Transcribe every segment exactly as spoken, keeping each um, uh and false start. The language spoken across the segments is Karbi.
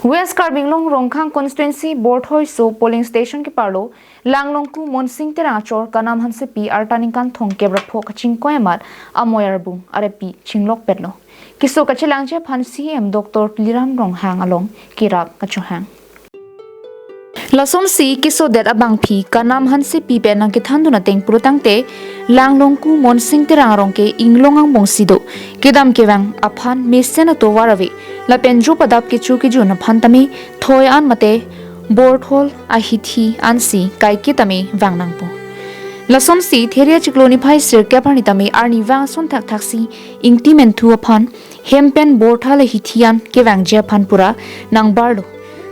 West Karbi Anglong Rongkhang Constituency Borthoi So polling station keparlo Langlongku Monsing Terang achor Kanam Hansepi arta ningkan thomkep ra pho kachingkoi amat amoi arbung arepi chinglokpetlo. Keso kachelangji aphan C E M Doctor Tuliram Ronghang along kerap kachohang. Lasonsi kesodet abangpi Kanam Hansepi pen nangkethandun ateng pulotangte Langlongku Monsing Terang arong ke inglong angbongsi do, kedam kevang aphan mesen atovar ave, lapen jop adap kecho kejun aphan tame thoi an mate borthol ahithi ansi kaike tame vang nangpo. Lasonsi Theria chiklo niphai sirkep arni tame arnivang ason thakthaksi ingti menthu aphan hem pen borthol ahithi an kevangji aphan pura nangbarlo.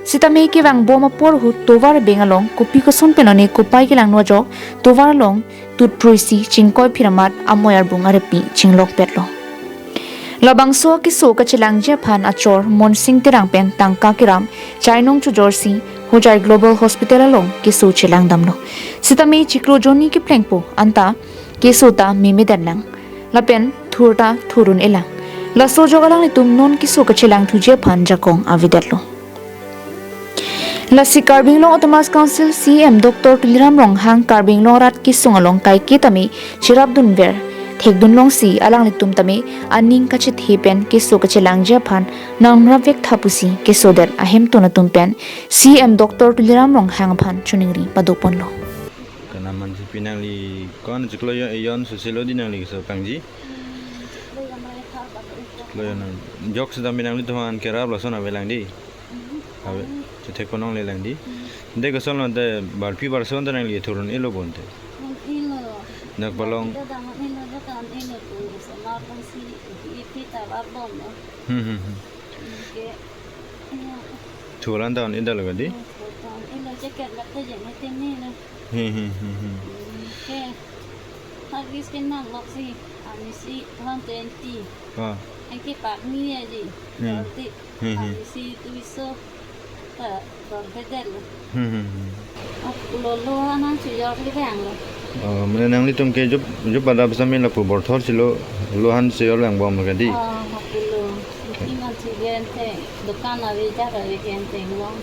Sitame kevangbom apor ahut tovar abeng along kopi koson pen one kopai kelangno ajok tovar along tutphruisi chingkoi phir amat amoi arbung arepi chinglokpetlo. Labangso keso kachelangji aphan achor Monsing Terang pen tangka keram chainong chojorsi Hojai Global Hospital along keso chelangdamlo. Sitame chiklo jonni keplengpo anta keso ta memedet nang, lapen thur ta thur un-elang. Laso ajok alanglitum non keso kachelangthuji aphan jakong avedetlo. Lasi Karbi Anglong Autonomous Council C E M Doctor Tuliram Ronghang Karbi Anglong arat kesung along kaike tame cherapdunver thekdunlongsi alanglitum tame aning kachethe pen keso kachelangji aphan nangrapvek tha pusi kesodet ahemtun atum pen C E M Doctor Tuliram Ronghang aphan choningri padoponlo. Kanam Hansepi nangli ko-an chiklo yo-, yon soselo di nangli keso pangji? Chiklo yo nang. Jok sitame nanglitum aphan kerap lason avelang di. Ave, chethek ponlonglelang di. De kosonlo de barpi barson ta nangli thur un-elo bonte. Ilo. Dak palong. Kita daman ilo, kita ilo tu sama pun si ipi ta babom. Hmm, hmm, hmm. Ke, ya. Thur an ta un-edetlo kadi? Thur an ta un-elo, jacket bate jeni teni na. Hmm, hmm, hmm, hmm. Ke, hagis ke nangloksi, amisi one twenty. Ah. Anke pakni aji. Hmm. Berarti Hmm, hmm. Amisi duiso ta bor bedel. Hmm, hmm, hmm. Apulolo anang chojor li bang lo. Oh, mane nanglitum ke jop, jop adap sitame lapu borthol si lo, lo-an chojor vangbomlo kadi? Oh, apulo. Iman si gente, dukan ave, jaga ave gente long.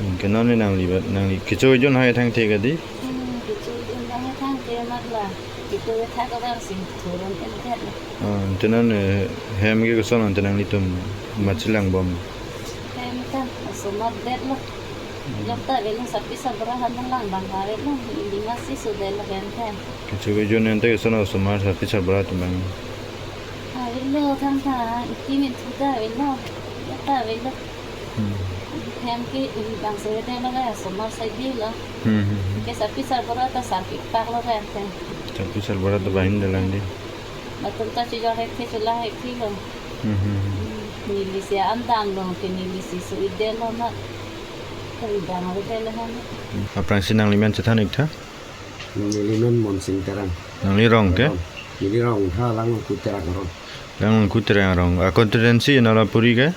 Hmm, ke non nangli ba, nangli kecho jon hai thangthe kadi? Hmm, kecho jon hai thangthe mat la. Kecho thak abar si thur un-edet. Ah, ante non, eh, hem ke koson ante nanglitum mat chelangbom? Hem ta, osomar detlo. Jok ta avelo, sarpi sarbura han lang bang avelo, ili masi sodetlo hem ta. Kecho kejon ante koson osomar sarpi sarbura atum bang? Avelo, thangta, ingti menthu ta avelo, jok ta avelo. Hmm. Hem ke ili bang sodetlo, osomar sai dilo. Hmm, hmm, hmm. Ke sarpi sarbura ta sarpi paklo hem ta. Sarpi sarbura ta banghini lang di. Latum ta chojor hekhe, cholang hekhe lo. Hmm, hmm, hmm. Hmm, neli si an damlo, ke neli si so-edetlo na. Kari dam avedetlo han. Aphrangsi nangli men chethan ik tha? Neli men Monsing Terang. Nangli rong ke? Rong. Neli rong tha Langlongku Terang rong. Langlongku Terang rong. A constituency nala puri ke?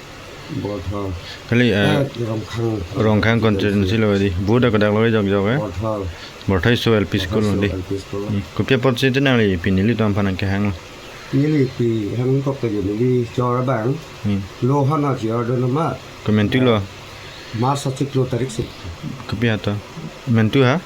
Borthol. Kali, eh, eh, Rongkhang. Rongkhang constituency lo di. Vote dak dak lo jok jok, eh? Borthol. Borthoi So L P School lo di. Borthoi So L P School. Hmm. Kopi apotsi te nangli pini ilitum aphan nangkehang? Neli pi hangkok ta neli chor abang. Hmm. Lo hana chor do nama. Komentu lo? March achiklo tarik si. Kopi hato? Mentu ha?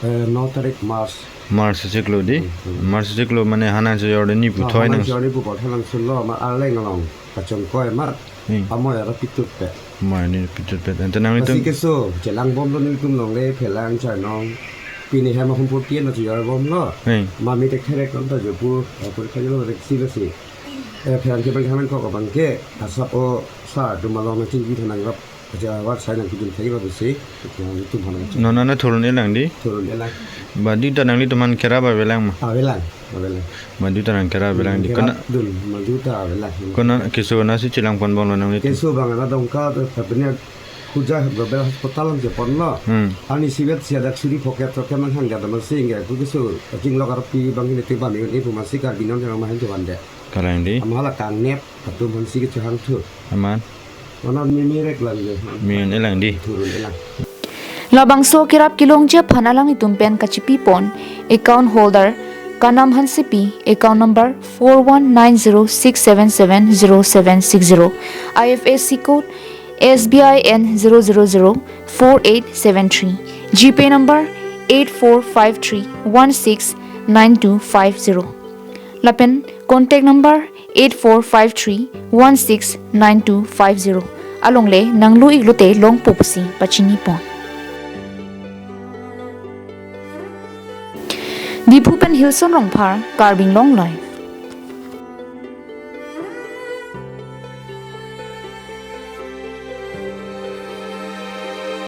Eh, no tarik March. March achiklo di? Hmm, hmm. March achiklo mane hana chor do ni pu thoi nang. Hana chor do ni pu thoi nangsunlo ma arleng along. Kachongkoi mar. Hmm. Amoi ara pitutpet. Amoi ni pitutpet. Ante nanglitum. Lasi keso, chelangbomlo nelitum longle, phelang chainong. Pini hem ahum pur tien na chojor bomlo. Hmm. Mami tek therek nonta jopu, eh, pur kajalo rek si lasi. Eh, phelang ke bang hanang kok abang ke, asap o sa, dumalong na chingki thanang rap. Aja wat sai nang kidun thai rap si. Nelitum hana. Non nana thur un-elang di? Thur un-elang. Badu ta nanglitum aphan kerap avelang ma? Avelang, avelang. Badu ta nang kerap avelang di. Kerap kona dun, badu ta avelang. Kona keso nasi chelangponbomlo nanglitum? Keso bang ana dongka, tapi ni kuja Global Hospital ang cheponlo. Hmm. Ani sibet si adak suri pocket roke manghang jada masing ya. Ku keso, kachinglok arpi bang ini tiba ni, ini pun masih Karbi non yang mahin tuan deh. Kalang di. Amahala kangnep, atum hansi kecho hangthu. Aman. Mana mimi rek lang je. Mi un-elang di. Thur un-elang. Labangso kerap kelongji aphan alanglitum pen kachepipon account holder Kanam Hansepi, account number four one nine zero six seven seven zero seven six zero, I F S C code S B I N zero zero zero four eight seven three, GPay number eight four five three one six nine two five zero. Lapen contact number eight four five three one six nine two five zero along le nanglo-iklote longpo pusi pachini pon. Diphu pen Hilson Rongphar, Karbi Anglong Live.